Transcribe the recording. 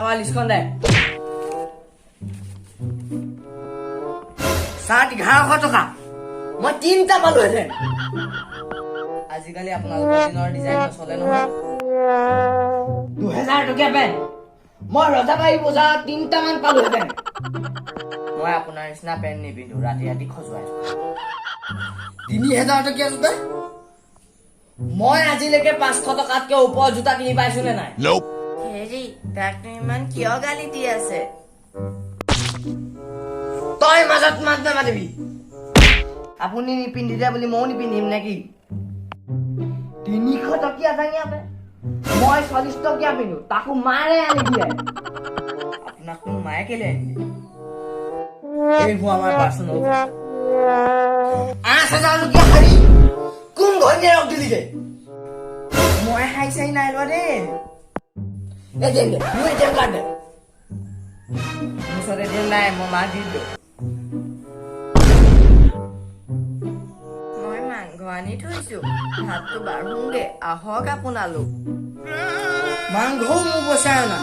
টকা লিষ্টখন দে। চাৰ্ট 1100 টকা, মই তিনিটা পালোহেঁতেন। আজিকালি আপোনালোকৰ দিনৰ ডিজাইন নচলে নহয়। 2000 টকীয়া পেণ্ট মই ৰজাবাৰী বজাৰত তিনিটামান পালোহেঁতেন। মই আপোনাৰ নিচিনা পেণ্ট নিপিন্ধো, ৰাতি ৰাতি খজুৱাই থকা। 3000 টকীয়া জোতা, মই আজিলৈকে 500 টকাতকে ওপৰৰ জোতা কিনি পাইছো নে নাই? Nope. হেৰি, তাকনো ইমান কিয় গালি দি আছে? তই মাজত মাত নামাতিবি। আপুনি নিপিন্ধিলে বুলি ময়ো নিপিন্ধিম নেকি? 300 টকীয়া জাঙিয়া পেণ্ট মই 40 টকীয়া পিন্ধো, তাকো মাৰে আনি দিয়ে। আপোনাকনো মায়ে কেলে আনি দিয়ে? এইবোৰ আমাৰ পাৰ্চনেল। 8000 টকীয়া শাৰী কোন ঘৈণীয়েৰক দিলিগে? মই শাৰী চাৰি নাই লোৱা দেই। এটিএম দে, মোৰ এটিএম কাৰ্ড দে। মোৰ ওচৰত এটিএম নাই, মই মাক দি দিলো। মই মাংস আনি থৈছো, ভাতটো বাঢ়োংগে, আহক আপোনালোক। মাংসও মোৰ পইচাৰে অনা।